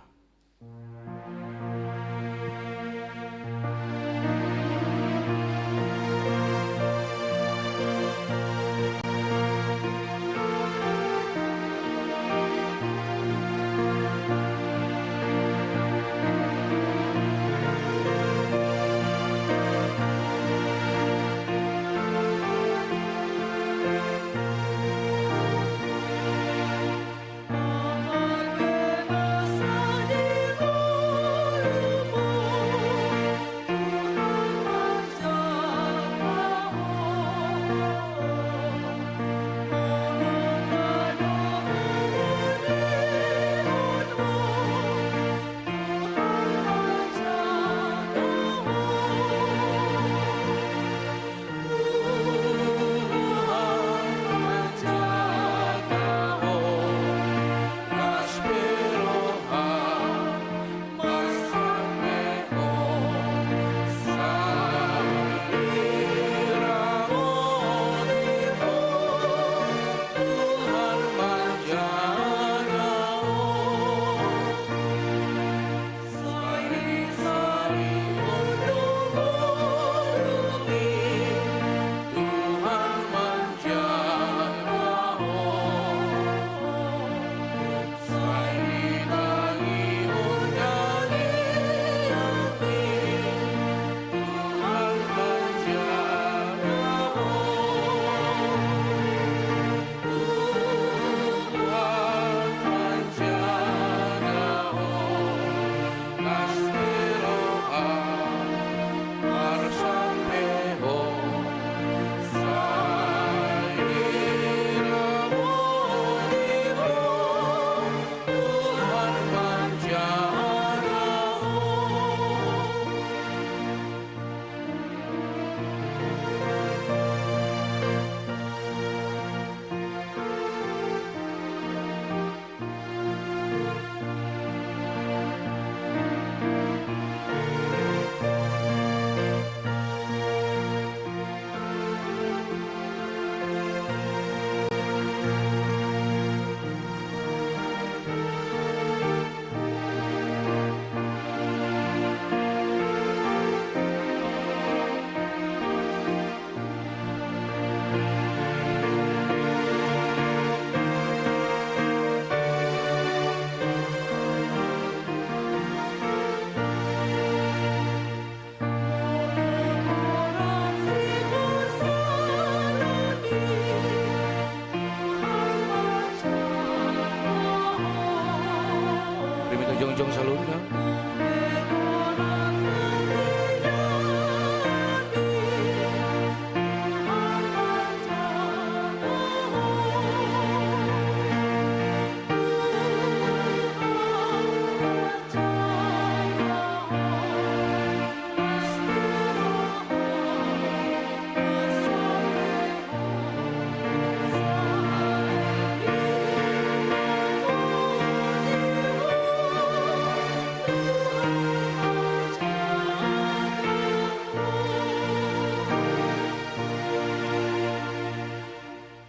Mari ma hita jongjong saluhutna.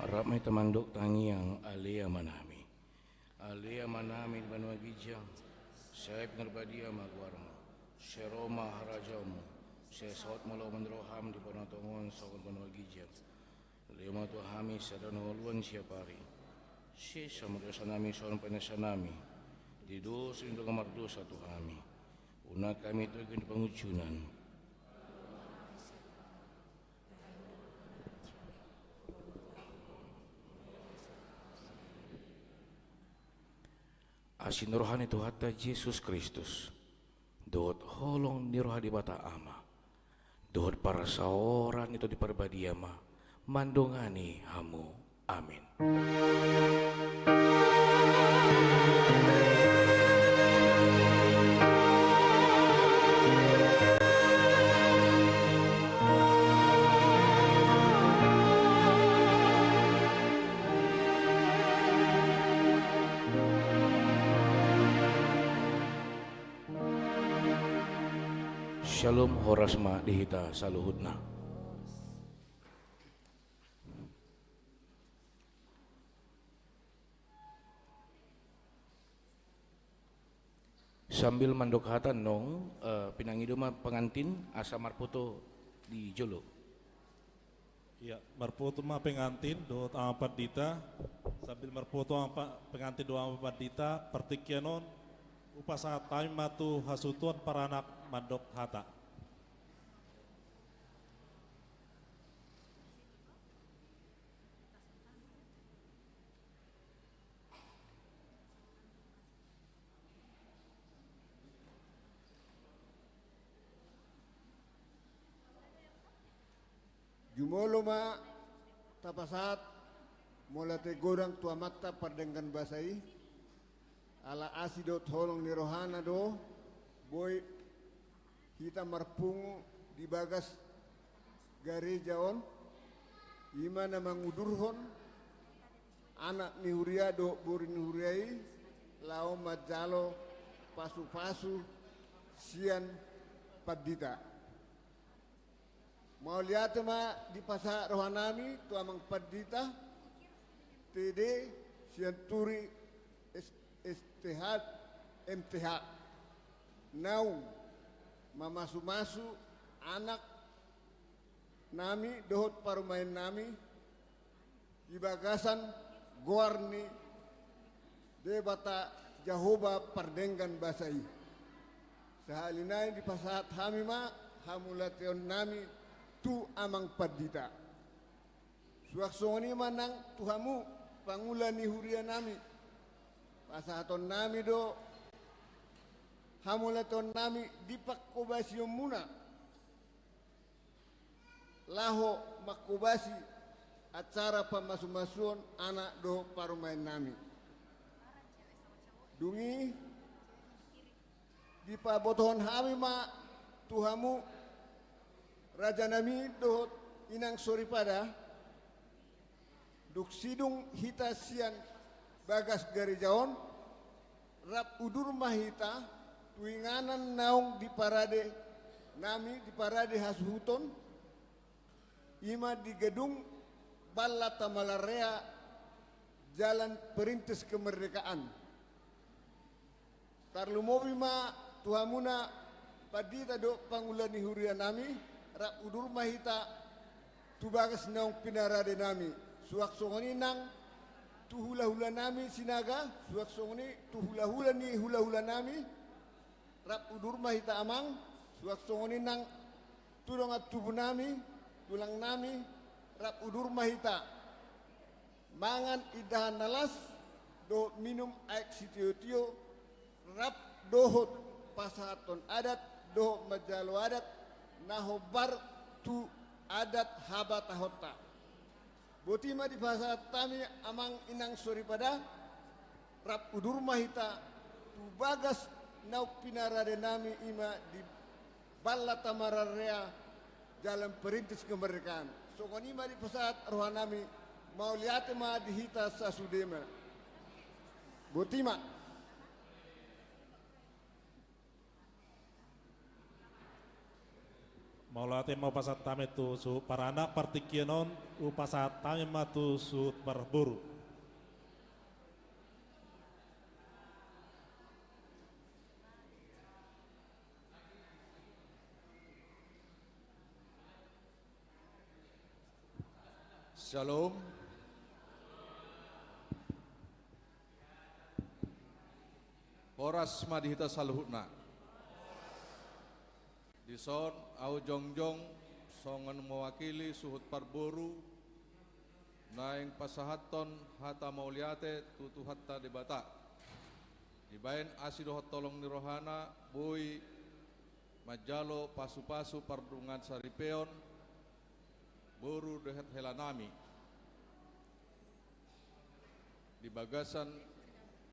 Rap ma hita mandok tangiang Ale Amanami. Ale Amanami di banua ginjang, sai pinarbadia ma goarmu, sai ro ma harajaonmu, sai saut ma lomo ni roham di banua tonga on songon banua ginjang. Lehon ma tu hami sadari on hangoluan siapari. Sesa ma dosanami songon panesanami di dosa ni na mardosa tu hami. Unang hami togihon tu pangunjunan. Asi ni roha ni Tuhanta Jesus Kristus, dohot holong ni roha Debata Ama, dohot parsaoran ni Tondi Parbadia ma mandongani hamu. Amin. Syalom, horas ma di hita saluhutna. Sambil mandok hata annon, eh, pinangido ma pengantin asa marfoto di jolo. Ia, marfoto ma pengantin dohot amang pandita. Sambil marfoto amang pa-, pengantin dohot amang pandita, partingkian on hupasahat hami ma tu hasuhuton paranak mandok hata. Jumolo ma tapasahat mauliate godang tu Amanta pardenggan basa i, ala asi dohot holong ni rohana do boi hita marpungu di bagas gareja on, i ma na mangudurhon anak ni huria dohot boru ni huria i laho manjalo pasupasu sian pandita. Mauliate ma dipasahat rohanami tu amang pandita, T D, Sianturi, S-, S T H, M T H, naung mamasumasu anak nami dohot parumaen nami di bagasan goar ni Debata Jahowa pardenggan basa i. Sahali nai dipasahat hami ma hamauliateon nami tu amang pandita. Suang songon i ma nang tu hamu pangula ni huria nami, pasahaton nami do hamauliateon nami di panghobasionmuna laho manghobasi acara pamasumasuon anak dohot parumaen nami. Dung i dipabotohon hami ma tu hamu raja nami dohot inang soripada, dung sidung hita sian bagas gareja on, rap udur ma hita tu inganan naung diparade nami, diparade hasuhuton, i ma di gedung Balla Tamalarea, Jalan Perintis Kemerdekaan. Tarlumobi ma tu hamuna pandita dohot pangula ni huria nami, rap udur ma hita tu bagas naung pinarade nami. Suang songon i nang tu hulahula nami Sinaga, suang songon i tu hulahula ni hulahula nami, rap udur ma hita amang, suang songon i nang tu dongan tubu nami, tulang nami, rap udur ma hita. Mangan indahan na las, dohot minum aek sitiotio, rap dohot pasahathon adat, dohot manjalo adat, na hombar tu adat habatahonta. Boti ma dipasahat hami amang inang soripada, rap udur ma hita tu bagas naung pinarade nami i ma di Balla Tamalarea, Jalan Perintis Kemerdekaan. Songon i ma dipasahat roha nami, mauliate ma di hita sasudena. Boti ma. Mauliate ma hupasahat hami tu suhut paranak, partingkian on hupasahat hami ma tu suhut parboru. Syalom. Horas ma di hita saluhutna. Dison ahu jongjong songon mewakili suhut parboru naeng pasahathon hata mauliate tu Tuhanta Debata. Dibaen asi dohot holong ni rohana boi manjalo pasupasu pardongansaripeon boru dohot hela nami di bagasan